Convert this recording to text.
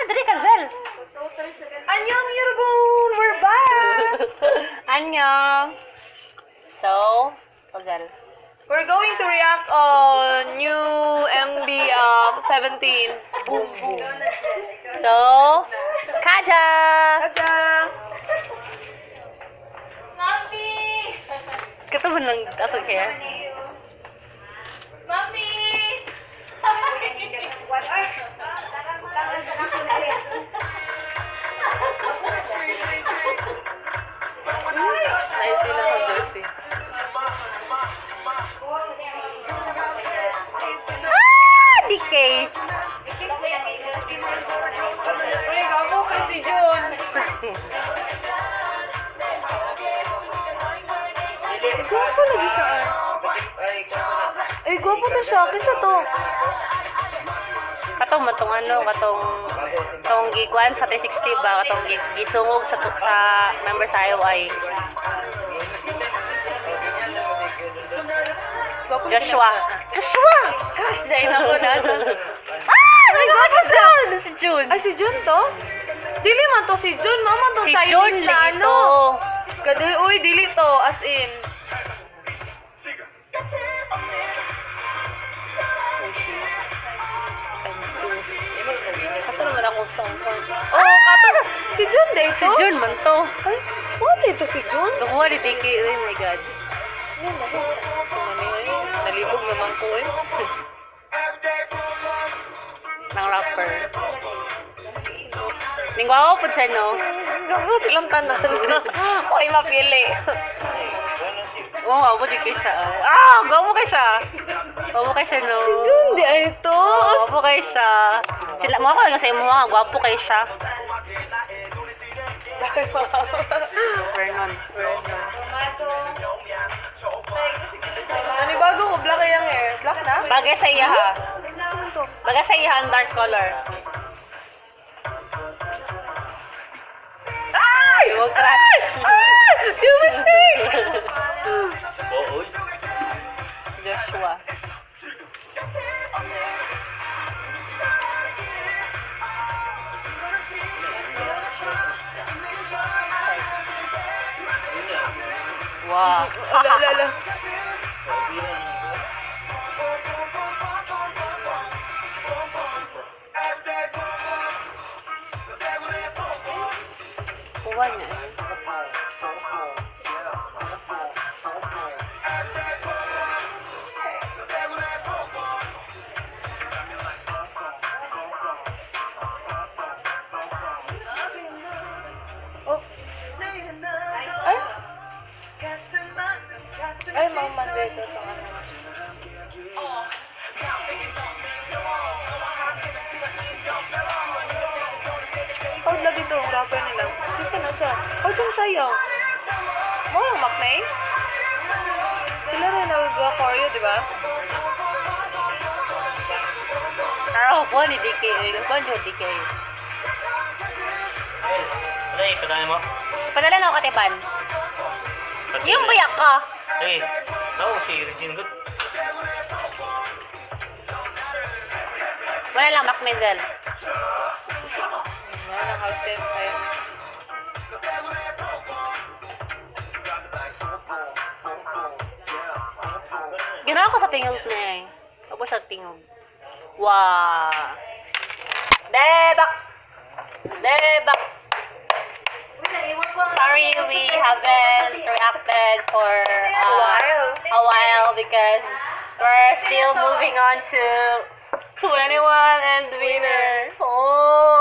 Dali ka, Zel. Annyeong, 여러분! We're back! Annyeong. So, Zel. We're going to react on new MV of 17. Boom, boom. So, 가자! 가자! Mami! Kato man lang asog hair. Mami! Nice sila ng jersey. Ah! DK! Uy, gwapo kasi Jun. Gwapo lagi siya ay. Ay, gwapo to siya. Kinsa to? Katong matong ano, katong tong gikuan sa 360 ba, katong gisungog sa member sa IOI. Gwapo lagi Joshua. na siya. Joshua! Gosh, dahil ako na siya. Ah! Ay, gwapo siya! Si Jun. Ay, si Jun to? Dili man to si Jun. Mama to Si Jun, Chinese na lagi ano. to. Kadili, uy, dili to. As in. Sushi. Asa naman akong song ko? Oh, kato. Si Jun day Si to? Jun man to. Ay, what ito si Jun? Nakuha ni DK. Oh my God. Ano ba? Sa mani, ay, nalibog naman ko eh. Ng rapper. Ningwawa po siya, no? Gabo silang tanan. Uy, mapili. Oo, oh, po siya. Oh. Ah, gwapo kay siya. Gwapo kay siya, no? Si Jun di ay to. Oo, gwapo kay siya. Sila, mga ko lang sa imo nga, gwapo kay siya. Vernon. Nanibago ko, black yung hair. Black na? Bagay sa iya, ha? Saan man to? Bagay sa iya ang dark color. Ay! Huwag crush. Ay! You mistake! Joshua. Wow. Ala, ala, ala. Kuha niya eh. Oh. Ay! Ay, mga Monday to. Itong ano. How lagi to, ang rapper nila. Kasi na siya. How siya masayaw? Mo ang maknay? Sila rin nag-choreo, di ba? Pero kuha ni DK. Eh. Kuha ni DK. Ay, padala mo. Padala na ako katiban. Yung bayak ka. Ay, no, si Regine Good. Wala lang, Mac Mezel. Wala nang out kayo masayaw. Ginawa ko sa tingog niya eh. Ako siya tingog. Wow. Debak! Debak! Sorry, we haven't reacted for A while. a while because we're still moving on to 21 and Winner. Oh!